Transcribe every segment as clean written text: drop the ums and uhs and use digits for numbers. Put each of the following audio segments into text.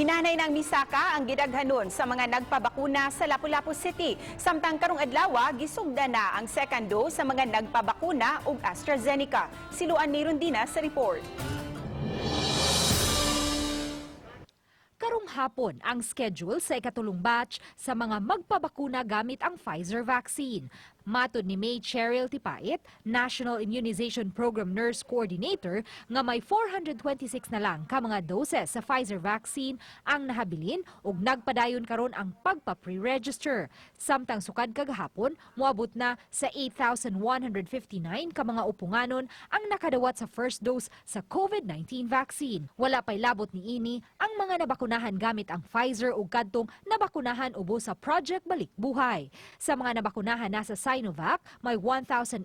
Hinanay ng misaka ang gidaghanon sa mga nagpabakuna sa Lapu-Lapu City. Samtang karong adlaw, gisugda na ang second dose sa mga nagpabakuna og AstraZeneca. Si Luan Mirondina sa report. Karong hapon ang schedule sa ikatulong batch sa mga magpabakuna gamit ang Pfizer vaccine. Matod ni May Cheryl Tipait, National Immunization Program Nurse Coordinator, nga may 426 na lang ka mga doses sa Pfizer vaccine ang nahabilin ug nagpadayon karon ang pagpa-pre-register. Samtang sukad kagahapon, moabot na sa 8,159 ka mga upunganon ang nakadawat sa first dose sa COVID-19 vaccine. Wala pa'y labot niini ang mga nabakunahan gamit ang Pfizer ug kadtong nabakunahan ubos sa Project Balik Buhay. Sa mga nabakunahan na sa Sinovac, may 1,894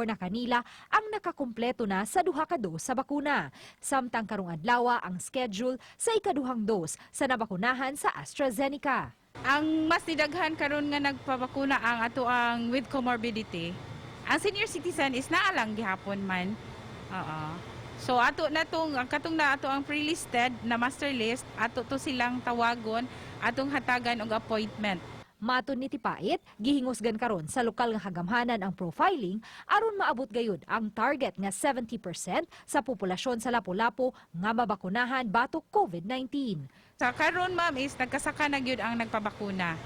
na kanila ang nakakumpleto na sa duha ka dose sa bakuna. Samtang karong adlaw ang schedule sa ikaduhang dose sa nabakunahan sa AstraZeneca. Ang mas nidaghan karon nga nagpabakuna ang ato ang with comorbidity. Ang senior citizen is naa lang gihapon man. Oo. So ato na tong ang katong na ato ang pre-listed na master list, ato to silang tawagon, atong hatagan og appointment. Matod ni Tipait, gihingusgan karon sa lokal nga kagamhanan ang profiling aron maabot gayud ang target nga 70% sa populasyon sa Lapu-Lapu nga mabakunahan batok COVID-19. Sa karon, ma'am, is nagkasaka na gyud ang nagpabakuna.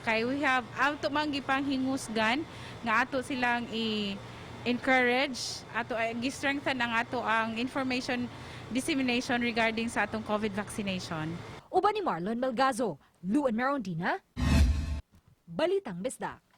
Kay we have ato man gipang hingusgan nga ato silang i encourage ato ay gi-strengthen ang ato ang information dissemination regarding sa atong COVID vaccination. Uban ni Marlon Melgazo, Luan Merondina, Balitang Bisdak.